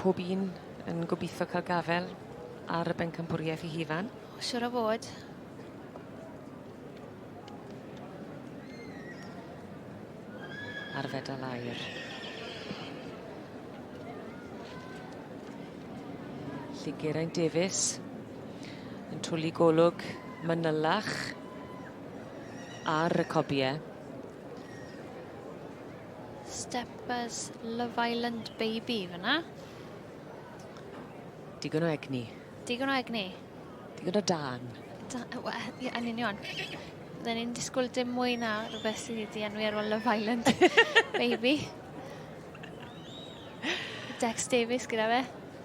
Pob un yn gobeithio cael gafel ar y bencampwriaeth i hufan. Siwr o fod. A'r fedal aur. Felly Geraint Davies yn twli golwg manylach ar y cobie. Steppers Love Island Baby fyna. Digon o egni. Digon o egni. Digon o dân. Da, wel, ie, yn union. Bydden ni'n disgwyl dim mwy na rhywbeth sydd wedi enwi ar ôl Love Island Baby. Dex Davies gyda fe.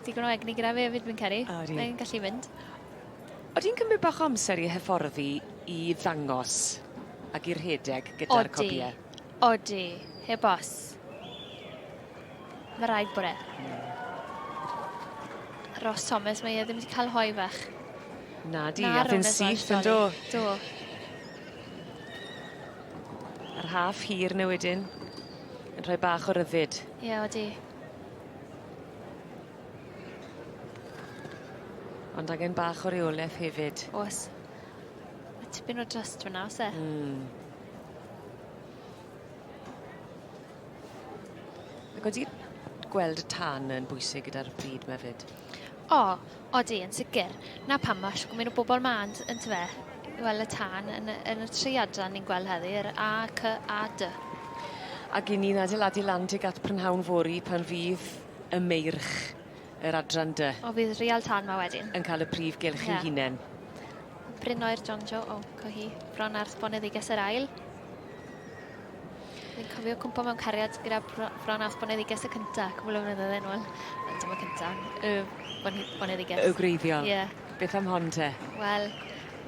Digon o egni gyda fe hefyd fi'n credu. Odi. Mae'n gallu fynd. Odi'n cymryd bach o amser i hyfforddi i ddangos ac i rhedeg gyda'r cobie? Odi, heb os. Mae rhaid bod e. Ross Thomas, mae e ddim wedi cael hoi fach. Na di, ath e'n syth yn do? Do. Yr haff hir 'na wedyn yn rhoi bach o ryddid. Ie, odi. Ond angen bach o reoleth hefyd. O's. Ma' tipyn o trust fyna o's e? Hmm. Ac odi gweld y tân yn bwysig gyda'r bryd 'ma 'fyd? O, odi, yn sicr. 'Na pam ma' shwd gymain o bobol 'ma yn on'd yfe? I weld y tân yn y yn y tri adran ni'n gweld heddi yr A, C a D. Ag 'yn ni'n adeiladu lan tuag at prynhawn fory pan fydd y meirch yr adran dy. O fydd real tân 'ma wedyn. Yn ca'l y prif gylch i'w hunen. Bryn Oer John Joe, o, co hi, bron ar boneddiges yr ail. Fi'n cofio cwmpo mewn cariad gyda bron ar boneddiges y cynta, cwbl o flynyddoedd yn ôl. Wel, dim y cynta, y boneddiges. Y gwreiddiol. Ie. Yeah. Beth am hon te? Wel,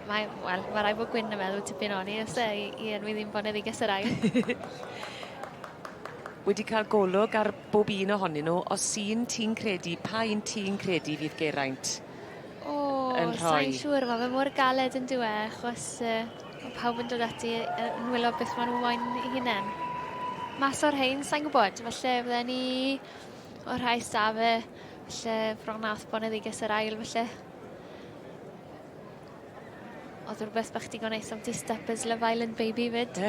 mae, wel, mae rai bod Gwyn yn meddwl tipyn o'n i, os e, i, i enwi ddim boneddiges yr ail. Wedi cael golwg ar bob un ohonyn nhw, os un ti'n credu, pa un ti'n credu fydd Geraint? O, yn rhoi? Sai'n siŵr, ma' fe mor galed on'd yw e, achos yy ma' pawb yn dod ati yy yn wylo beth ma' nw moyn 'u hunen. Mas o'r rhein, sai'n gwbod, falle fydden i o'r rhai s'da fe, falle Bron Arth Boneddiges yr ail falle. O'dd rwbeth bach digon neis am Steppers Love Island Baby 'fyd.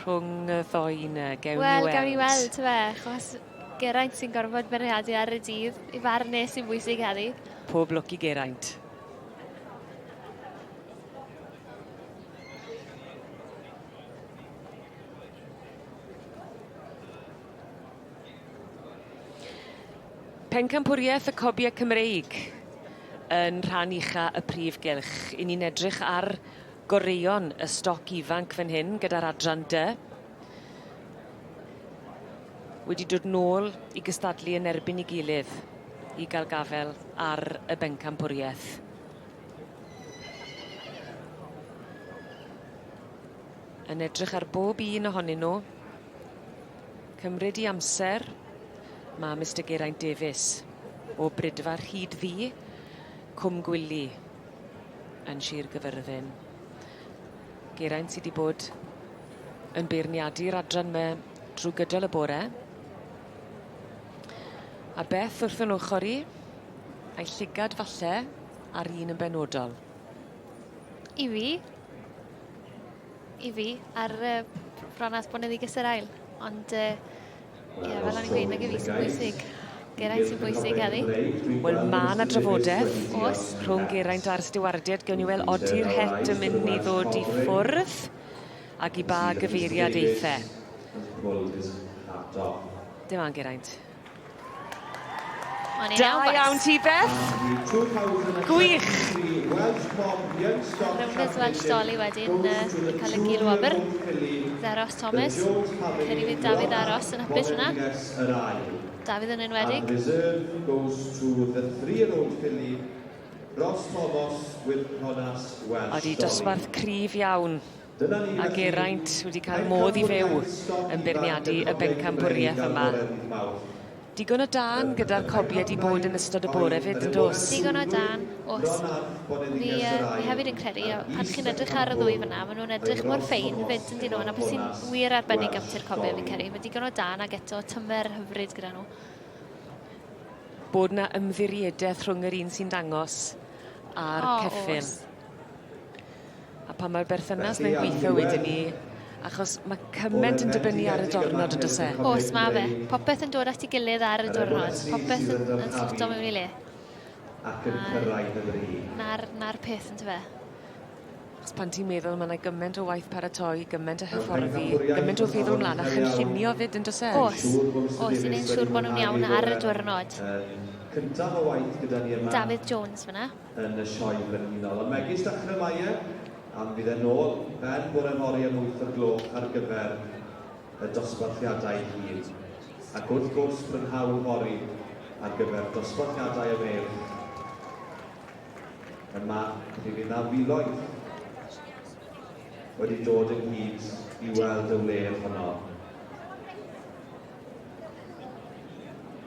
Rhwng y ddoi 'na, gewn ni weld. Wel, gewn ni weld, t'yfe, achos Geraint sy'n gorfod beirniadu ar y dydd, i farn e sy'n bwysig heddi. Pob lwc i Geraint. Pencampwriaeth y Cobiau Cymreig yn rhan ucha y prif gylch. 'Yn ni'n edrych ar goreuon y stoc ifanc fan hyn gyda'r adran dy. Wedi dod nôl i gystadlu yn erbyn 'i gilydd i ga'l gafel ar y bencampwrieth. Yn edrych ar bob un ohonyn nhw. Cymryd 'i amser ma' Mister Geraint Davies o Bridfa Rhyd Ddu, Cwm Gwili yn Shir Gyfyrddin. Geraint sy 'di bod yn beirniadu'r adran 'ma drw gydol y bore. A Beth wrth 'yn ochor i, a'i llygad falle ar un yn benodol. I fi, i fi ar yy Bronast Boneddiges yr ail ond yy ie fel o'n i'n gweud nag i fi sy'n bwysig. Geraint sy'n bwysig heddi. Wel ma' 'na drafodeth. O's. Rhwng Geraint a'r stiwardied gewn ni wel' odi'r het yn mynd i ddod i ffwrdd ac i ba gyfeiriad eith e. Dim on Geraint. O'n i'n Da iawn ti Beth. Gwych! Rowners Welsh Dolly wedyn uh, yn cael y gil wobr. Dderos Thomas. Ceri fydd Dafydd aros yn hapus hwnna. Dafydd yn enwedig. Odi, dosbarth cryf iawn. A Geraint wedi cael modd i fyw yn beirniadu y bencampwriaeth yma. Digon o dân gyda'r cobiau 'di bod yn ystod y bore 'fyd yn do's? Digon o dân, o's. Fi yy fi hefyd yn credu yy pan chi'n edrych ar y ddwy fyna ma' nw'n edrych mor ffein 'fyd yndyn nhw 'na beth sy'n wir arbennig am Tir Cobiau fi'n credu ma' digon o dân ag eto tymer hyfryd gyda nhw. Bod 'na ymddiriedeth rhwng yr un sy'n dangos a'r O, ceffyl. O's. A pan mae'r berthynas 'na'n gweitho wedyn 'ny achos ma' cyment yn dibynnu ar y diwrnod on'd o's e? O's ma' fe. Popeth yn dod at 'i gilydd ar y diwrnod. Popeth yn yn sloto mewn i le. Ac yn cyrraedd y brig. 'Na'r 'na'r peth yntyfe? Achos pan ti'n meddwl ma' 'na gyment o waith paratoi, gyment o hyfforddi, gyment o feddwl mlan a chynllunio 'fyd on'd o's e? O's. O's i neud siŵr bo' nw'n iawn ar y diwrnod. Cyntaf o waith gyda ni yma. Dafydd Jones fyna. Yn y Sioe Frenhinol. Ond megis dechrau mae e, a mi fydd e nôl ben bore fory am wyth o'r gloch ar gyfer y dosbarthiadau hyd. Ac wrth gwrs prynhawn fory ar gyfer dosbarthiadau y meirch. Yma, mi fydd 'na filoedd wedi dod ynghyd i weld y wledd honno.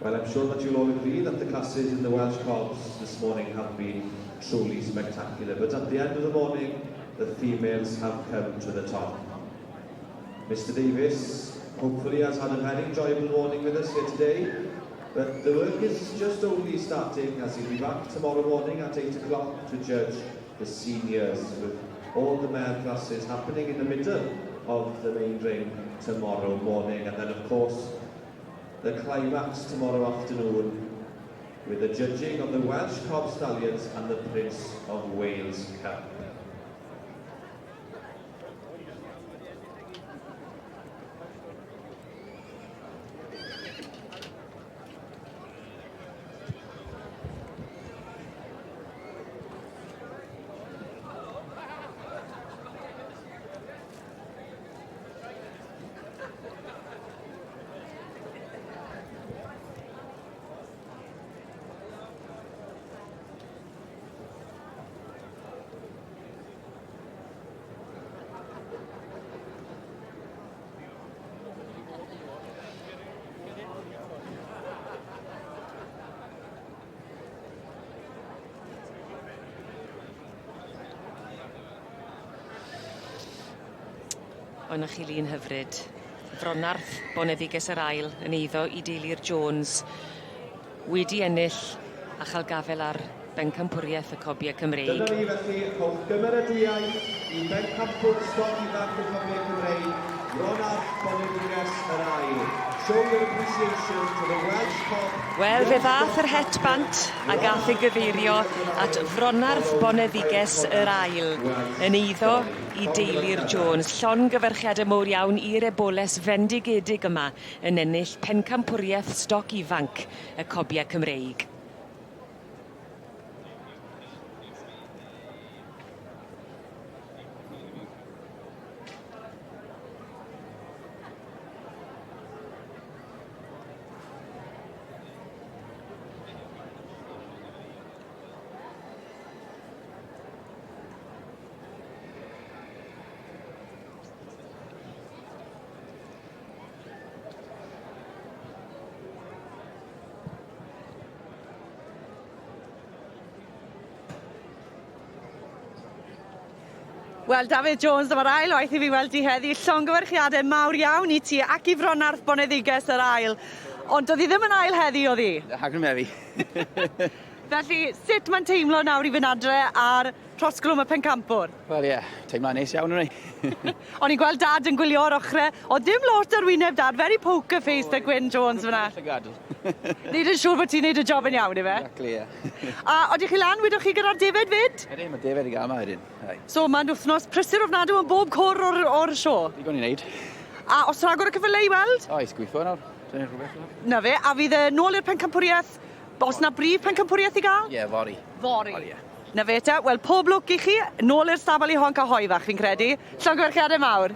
Well, I'm sure that you'll all agree that the classes in the Welsh Cobs this morning have been truly spectacular. But at the end of the morning, the females have come to the top. Mr Davies hopefully has had a very enjoyable morning with us here today. But the work is just only starting as he'll be back tomorrow morning at 8 o'clock to judge the seniors with all the mare classes happening in the middle of the main ring tomorrow morning. And then, of course, the climax tomorrow afternoon with the judging of the Welsh Cob Stallions and the Prince of Wales Cup. O 'na chi lun hyfryd. Fronarth boneddiges yr ail yn eiddo i deulu'r Jones wedi ennill a cha'l gafel ar bencampwrieth y Cobie Cymreig. Dyna ni felly, rhowch gymeradwyaeth i bencampwr stoc ifanc y Cobie Cymreig, Fronarth Boneddiges yr Ail. Show your appreciation to the Welsh Cob Wel fe ddath yr het bant a gath ei gyfeirio at Fronarth Boneddiges yr Ail yn eiddo i deulu'r Jones. Llongyfarchiade mowr iawn i'r eboles fendigedig yma yn ennill pencampwrieth stoc ifanc y Cobie Cymreig. Wel Dafydd Jones dyma'r ail waith i fi weld ti heddi. Llongyfarchiade mawr iawn i ti ac i Fronarth Boneddiges yr ail. Ond do'dd 'i ddim yn ail heddi o'dd 'i? Nag yn mefi. Felly sut ma'n teimlo nawr i fynd adre ar Rhosglwm y Pencampwr? Wel ie, teimlo'n neis iawn o'n i. O'n i'n gweld dad yn gwylio o'r ochre. O'dd dim lot ar wyneb dad, very poker face 'da Gwyn Jones fyna. Llygad. Neud yn siŵr bo' ti'n neud y job yn iawn yfe? Exactly ie. A odych chi lan wedoch chi gyda'r defed 'fyd? Ydyn, ma' defed i ga'l 'ma wedyn. Aye. So ma'n wthnos prysur ofnadw yn bob cwr o'r o'r sio. Digon i neud. A o's rhagor o ceffyle i weld? Oes, gwitho nawr. Dwi'n rhywbeth nawr. 'Na fe, a fydd e nôl i'r pencampwrieth o's 'na brif pencampwrieth i ga'l? Ie, fory. Fory. Fory, ie. 'Na fe te, wel pob lwc i chi, nôl i'r stabl i honc a hoe fach fi'n credu. Llongyfarchiade mawr.